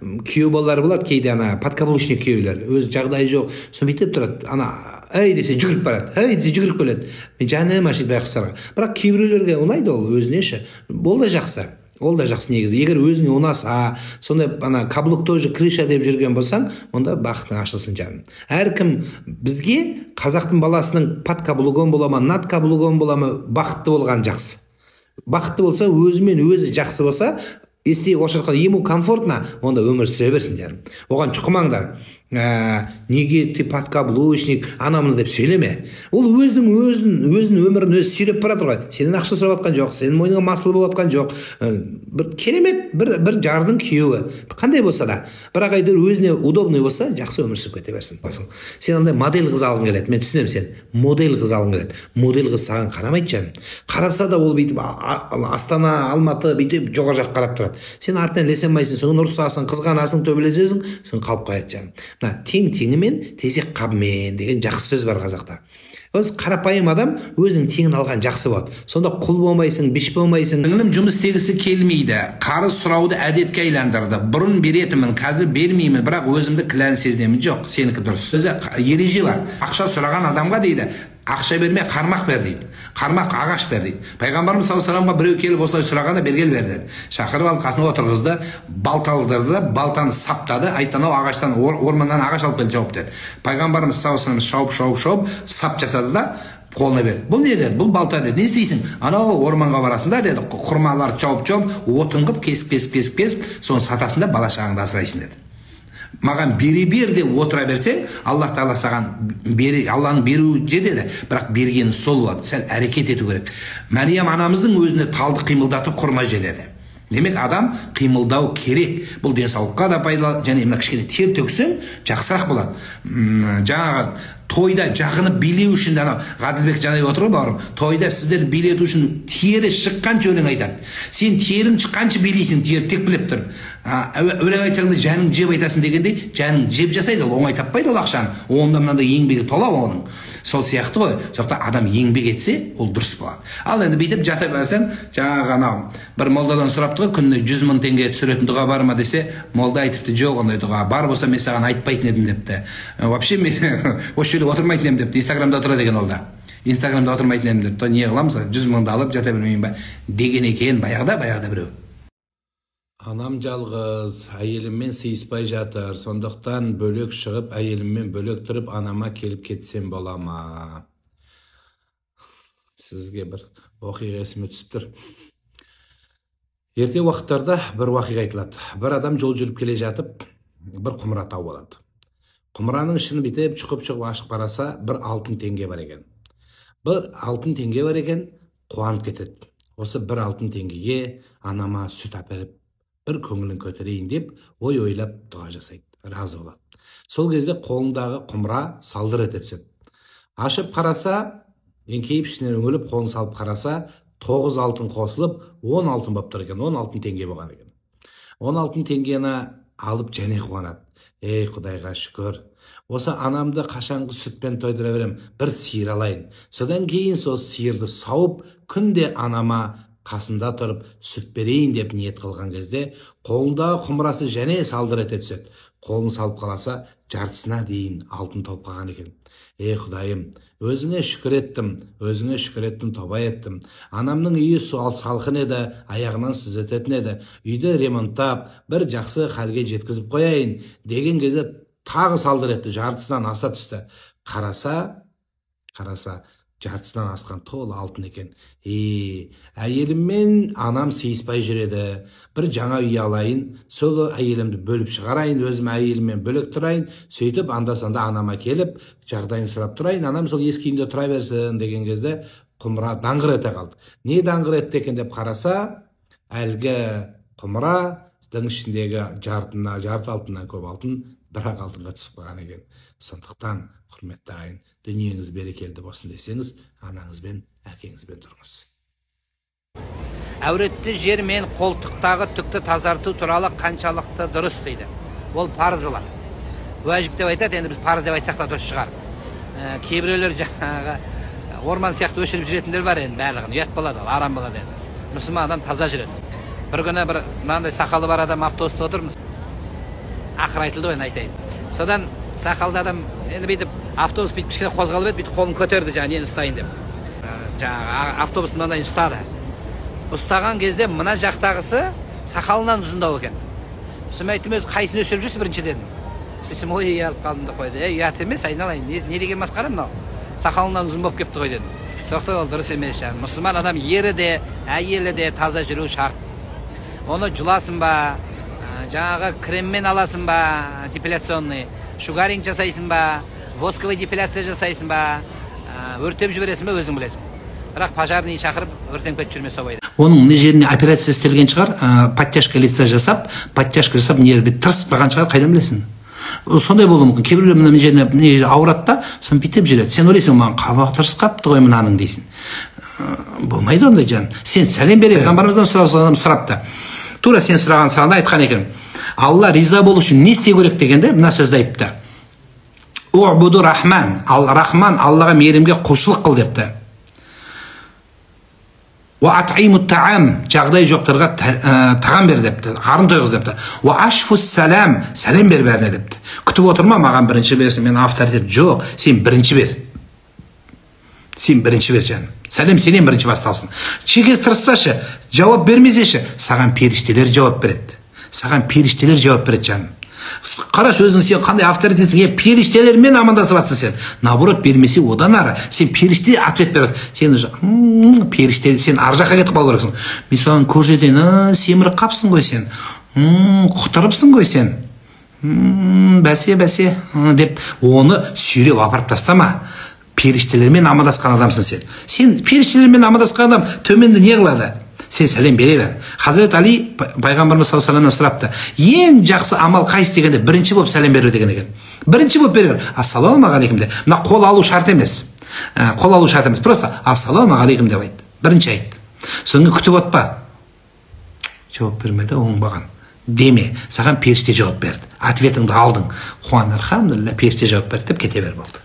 күйеу балалар болады кейде, ана подкаблучник күйеулер, өз жағдайы жоқ, соны бүйтіп тұрады, ана әй десе жүгіріп барады, әй десе жүгіріп келеді, жаным ашиды байқұстарға. Бірақ кейбіреулерге ұнайды ол өзіне ше, ол да жақсы. Ол да жақсы негізі. Егер өзіңе ұнаса, сондай ана каблук тоже крыша деп жүрген болсаң, онда бақытың ашылсын жаным. Әркім бізге қазақтың баласының под каблугом бола ма, над каблугом бола ма, бақытты болған жақсы. Бақытты болса, өзімен өзі жақсы болса, если орысша айтқанда ему комфортно, онда өмір сүре берсін жаным. Оған шұқымаңдар. Неге ты подкаблучник, ана мына деп сөйлеме. Ол өзінің өзін өмірін өзі сүйреп бара жатыр ғой. Сенен ақша сұрап жатқан жоқ, сенің мойныңа масыл болып жатқан жоқ. Бір керемет бір жардың күйеуі. Қандай болса да, бірақ әйтеуір өзіне удобный болса, жақсы өмір сүріп кете берсін. Сен андай модель қыз алғың келеді, мен түсінемін сен. Модель қыз алғың келеді. Модель қыз саған қарамайды жаным. Қараса да ол бүйтіп Астана, Алматы бүйтіп жоғары жаққа қарап тұрады. Сен артынан ілесе алмайсың, соны ұрсасың, қызғанасың, төбелесесің, соны қалып қояды жаным. Мына тең теңімен, тезек қабымен деген жақсы сөз бар қазақта. Өз қарапайым адам өзінің теңін алған жақсы болады. Сонда құл болмайсың, беш болмайсың. Сіңілім жұмыс істегісі келмейді. Қарыз сұрауды әдетке айландырды. Бұрын беретінмін, қазір бермеймін, бірақ өзімді кінәлі сезінемін. Жоқ, сенікі дұрыс. Өзі ереже бар. Ақша сұраған адамға дейді, ақша берме, қармақ бер дейді. Қармақ ағаш бер дейді. Пайғамбарымыз саллаллаху алейхи вассаламға біреу келіп осылай сұрағанда бергел бер деді. Шақырып алып қасына отырғызды, балта алдырды да, балтаны саптады, айтты анау ағаштан, орманнан ағаш алып кел жауып деді. Пайғамбарымыз саллаллаху алейхи вассалам шауып, шауып, сап жасады да қолына берді. Бұл не деді? Бұл балта деді. Не істейсің? Анау орманға барасың да деді. Құрмаларды шауып, шауып, отын қып, кесіп, кесіп, кесіп, кесіп, соны сатасың да бала шағаңды асырайсың деді. Маған бере бер деп отыра берсең, Аллах тағала саған бере, Алланың беруі жетеді, бірақ бергені сол болады. Сәл әрекет ету керек. Мәриям анамыздың өзіне талды қимылдатып құрма жетеді. Демек адам қимылдау керек. Бұл денсаулыққа да пайдалы, және мына кішкене тер төксең жақсырақ болады. Жаңағы тойда жағынып билеу үшін де анау Ғаділбек Жанай отыр ғой бауырым. Тойда сіздер билету үшін тері шыққанша өлең айтады. Сен терің шыққанша билейсің, тері текпілеп тұр. Өлең айтсаң да жаның жеп айтасың дегендей, жаның жеп жасайды, ол оңай таппайды ол ақшаны. Онда мынандай еңбегі тола оның. Сол сияқты ғой. Сондықтан адам еңбек етсе, ол дұрыс болады. Ал енді бүйтіп жата берсең, жаңағы анау бір молдадан сұрапты ғой, күніне 100 мың теңге түсіретін дұға бар ма десе, молда айтыпты, жоқ ондай дұға. Бар болса мен саған айтпайтын едім депті. Вообще мен осы жерде отырмайтын едім депті. Инстаграмда отырады екен ол да. Инстаграмда отырмайтын едім депті. Не қыламыз? 100 мыңды алып жата бермеймін ба деген екен баяғыда біреу. Анам жалғыз, әйеліммен сыйыспай жатыр, сондықтан бөлек шығып, әйеліммен бөлек тұрып, анама келіп кетсем бола ма? Сізге бір оқиға есіме түсіп тұр. Ерте уақыттарда бір уақиға айтылады. Бір адам жол жүріп келе жатып, бір құмыра тауып алады. Құмыраның ішін бүйтіп шұқып-шұқып ашып қараса, бір алтын теңге бар екен. Бір алтын теңге бар екен, қуанып кетеді. Осы бір алтын теңгеге анама сүт әперіп, бір көңілін көтерейін деп ой ойлап дұға жасайды, разы болады. Сол кезде қолындағы құмыра салдыр ете түседі. Ашып қараса, еңкейіп ішінен үңіліп қолын салып қараса, 9 алтын қосылып, 10 алтын болып тұр екен, 10 алтын теңге болған екен. 10 алтын теңгені алып және қуанады. Ей, Құдайға шүкір. Осы анамды қашанғы сүтпен тойдыра берем, бір сиыр алайын. Содан кейін сол сиырды сауып, күнде анама қасында тұрып сүт берейін деп ниет қылған кезде, қолындағы құмырасы және салдыр ете түседі. Қолын салып қаласа, жартысына дейін алтын тауып қалған екен. Ей, Құдайым, өзіңе шүкір еттім, өзіңе шүкір еттім, тоба еттім. Анамның үйі салқын еді, аяғынан сыз өтетін еді. Үйді ремонттап, бір жақсы халге жеткізіп қояйын деген кезде тағы салдыр етті, жартысынан аса түсті. Қараса, қараса, жартысынан асқан толы алтын екен. Әйеліммен анам сыйыспай жүреді. Бір жаңа үй алайын, сол әйелімді бөліп шығарайын, өзім әйеліммен бөлек тұрайын, сөйтіп анда-санда анама келіп, жағдайын сұрап тұрайын, анам сол ескі үйінде тұра берсін деген кезде құмыра даңғыр ете қалды. Не даңғыр етті екен деп қараса, әлгі құмыраның ішіндегі жарты алтыннан көп алтын бір-ақ алтынға түсіп қалған екен. Сондықтан, құрметті ағайын, дүниеңіз берекелді болсын десеңіз, анаңызбен, әкеңізбен тұрыңыз. Әуретті жер мен қолтықтағы түкті тазарту туралы қаншалықты дұрыс дейді. Ол парыз болады. Уәжіп деп айтады, енді біз парыз деп айтсақ та дұрыс шығар. Кейбіреулер жаңағы орман сияқты өшіріп жүретіндер бар енді, барлығын ұят болады, ол арам болады енді. Мұсылман адам таза жүреді. Бір күні бір мынандай сақалы бар адам автобуста отырмыз. Ақыры айтылды ғой, енді айтайын. Содан сақалды адам енді бүйтіп автобус бүйтіп кішкене қозғалып еді, бүйтіп қолын көтерді, жаңағы нені ұстайын деп. Жаңағы автобустың мынандайын ұстады. Ұстаған кезде мына жақтағысы сақалынан ұзындау екен. Сосын мен айттым, өзі қайсысын өшіріп жүрсіз бірінші дедім. Сөйтсем, ой, ұялып қалдым деп қойды. Ей, ұят емес, айналайын, не деген масқара мынау? Сақалынан ұзын болып кетті ғой дедім. Сондықтан ол дұрыс емес. Жаңағы мұсылман адам ері де, әйелі де таза жүру шарт. Оны жұласың ба, жаңағы креммен аласың ба, депиляционный, шугаринг жасайсың ба, восковый депиляция жасайсың ба, өртеп жібересің ба, өзің білесің. Бірақ пожарный шақырып өртеніп кетіп жүрме сол бойда. Оның мына жеріне операция істелген шығар, подтяжка лица жасап, подтяжка жасап, не тырысып қалған шығар, қайдан білесің? Сондай болуы мүмкін. Кейбіреулер мына жеріне, мына жері ауырады да, соны бүйтіп жүреді. Сен ойлайсың, маған қабағы тырысып қалыпты ғой мынаның дейсің. Болмайды ондай, жан. Сен сәлем бере, пайғамбарымыздан сұрап, сұрапты. Тура сен сұраған сұрағында айтқан екен. Алла риза болу үшін не істеу керек дегенде мына сөзді айтыпты. У'буду рахман, ал рахман Аллаға мейірімге құлшылық қыл депті. Уа ат'иму таам, жағдай жоқтарға тағам бер депті, қарын тойғыз депті. Уа ашфу салам, сәлем бер бәріне депті. Күтіп отырма, маған бірінші берсін, мен авторитет жоқ, сен бірінші бер. Сен бірінші бер, жаным. Сәлем сенен бірінші басталсын. Шекесі тырыссашы, жауап бермесеші, саған періштелер жауап береді. Саған періштелер жауап береді, жаным. Қарашы өзің, сен қандай авторитетсің, періштелермен амандасып жатсың сен. Наоборот, бермесе одан ары, сен періште ответ береді. Сен уже періште, сен ар жаққа кетіп қалу керексің. Мен саған көрсетейін, семіріп қапсың ғой сен. Құтырыпсың ғой сен. Бәсе, бәсе деп оны сүйреп апарып тастама. Періштелермен амандасқан адамсың сен. Сен періштелермен амандасқан адам төменді не қылады? Сен сәлем бере бер. Хазірет Али пайғамбарымыз саллаллаху алейхи вассаламнан сұрапты. Ең жақсы амал қайсы дегенде бірінші болып сәлем беру деген екен. Бірінші болып бере бер. Ассалаумағалейкум деп. Мына қол алу шарт емес. Қол алу шарт емес. Просто ассалаумағалейкум деп айт. Бірінші айт. Содан кейін күтіп отпа. Жауап бермеді, оңбаған. Деме, саған періште жауап берді. Ответіңді алдың. Қуан, альхамдулилля, періште жауап берді деп кете бер болды.